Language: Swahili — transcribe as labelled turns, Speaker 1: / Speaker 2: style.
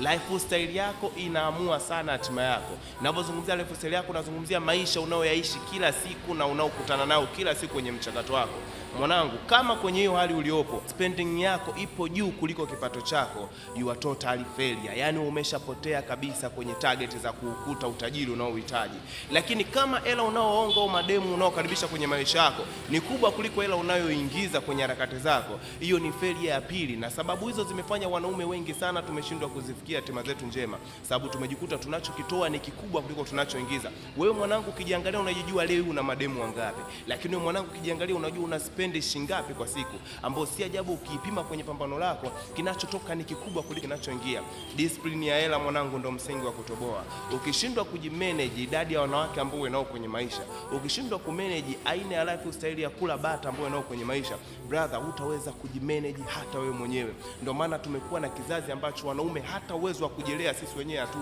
Speaker 1: Lifestyle yako inaamua sana hatima yako. Ninapozungumzia lifestyle yako, nazungumzia maisha unayoyaishi kila siku na unaokutana nao kila siku kwenye mchakato wako. Mwanangu, kama kwenye hiyo hali uliopo, spending yako ipo juu kuliko kipato chako, you are totally failure. Yaani umeshapotea kabisa kwenye target za kuukuta utajiri unaohitaji. Lakini kama hela unaoonga au mademu unaokaribisha kwenye maisha yako ni kubwa kuliko hela unayoingiza kwenye harakati zako, hiyo ni failure ya pili. Na sababu hizo zimefanya wanaume wengi sana tumeshindwa kuzifikia hatima zetu njema, sababu tumejikuta tunachokitoa ni kikubwa kuliko tunachoingiza. Wewe mwanangu, ukijiangalia unajijua leo una mademu wangapi, lakini wewe mwanangu ukijiangalia unajua una spend shingapi kwa siku, ambao si ajabu ukiipima kwenye pambano lako kinachotoka ni kikubwa kuliko kinachoingia. Discipline ya hela mwanangu ndo msingi wa kutoboa. Ukishindwa kujimanage idadi ya wanawake ambao unao kwenye maisha, ukishindwa kumanage aina ya lifestyle ya kula bata ambayo unao kwenye maisha, brother, hutaweza kujimanage hata wewe mwenyewe. Ndio maana tumekuwa na kizazi ambacho wanaume hata uwezo wa kujelea sisi wenyewe hatu